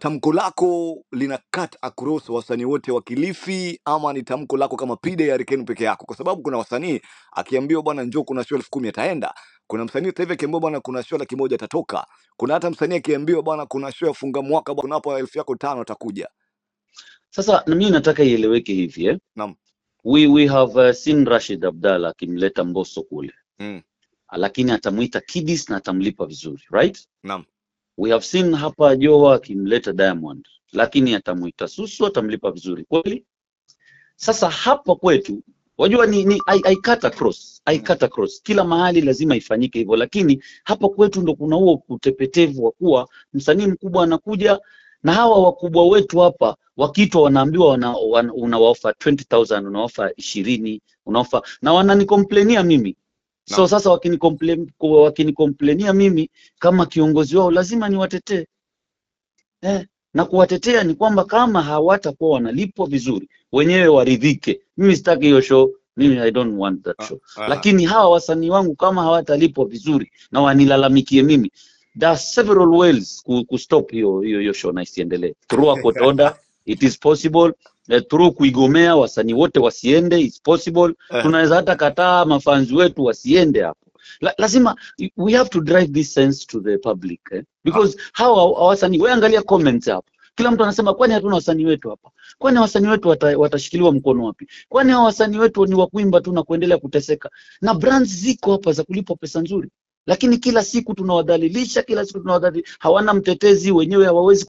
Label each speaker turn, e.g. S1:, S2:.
S1: Tamko lako lina cut across wasanii wote wa Kilifi ama ni tamko lako kama PJ Hurricane peke yako? Kwa sababu kuna wasanii akiambiwa, "Bwana, njoo kuna show 10,000," ataenda. Kuna msanii sasa hivi akiambiwa, "Bwana, kuna show 100,000," atatoka. Kuna hata msanii akiambiwa, "Bwana, kuna show ya funga mwaka bwana, hapo elfu yako tano," atakuja.
S2: Sasa na mimi nataka ieleweke hivi, eh?
S1: Naam.
S2: We have seen Rashid Abdalla akimleta Mbosso kule, lakini atamuita Kidis na atamlipa vizuri, right?
S1: Naam.
S2: We have seen hapa Joho akimleta Diamond, lakini atamuita Susu, atamlipa vizuri, kweli? Sasa hapa kwetu wajua ni I cut across, I cut across. Kila mahali lazima ifanyike hivyo, lakini hapa kwetu ndo kuna huo utepetevu wa kuwa msanii mkubwa anakuja na hawa wakubwa wetu hapa wakiitwa wanaambiwa unawaofa 20,000, unaofa 20, unaofa, na wananicomplainia mimi. So sasa wakinicomplainia mimi kama kiongozi wao lazima niwatetee. Na kuwatetea ni kwamba kama hawatakuwa wanalipwa vizuri wenyewe waridhike. Mimi sitaki hiyo show, mimi I don't want that show. Lakini hawa wasanii wangu kama hawatalipwa vizuri na wanilalamikie mimi, there are several ways ku stop hiyo show na isiendelee. Through a court order, it is possible. Through kuigomea wasanii wote wasiende, it's possible. Tunaweza hata kataa mafans wetu wasiende hapo. Lazima we have to drive this sense to the public, eh? Because hawa wasanii, wewe angalia comments hapo, kila mtu anasema, "Kwani hatuna wasanii wetu hapa? Kwani wasanii wetu watashikiliwa mkono wapi? Kwani hawa wasanii wetu ni wa kuimba tu na kuendelea kuteseka?" Na brands ziko hapa za kulipwa pesa nzuri, lakini kila siku tunawadhalilisha, kila siku tunawadhalilisha, hawana mtetezi, wenyewe hawawezi.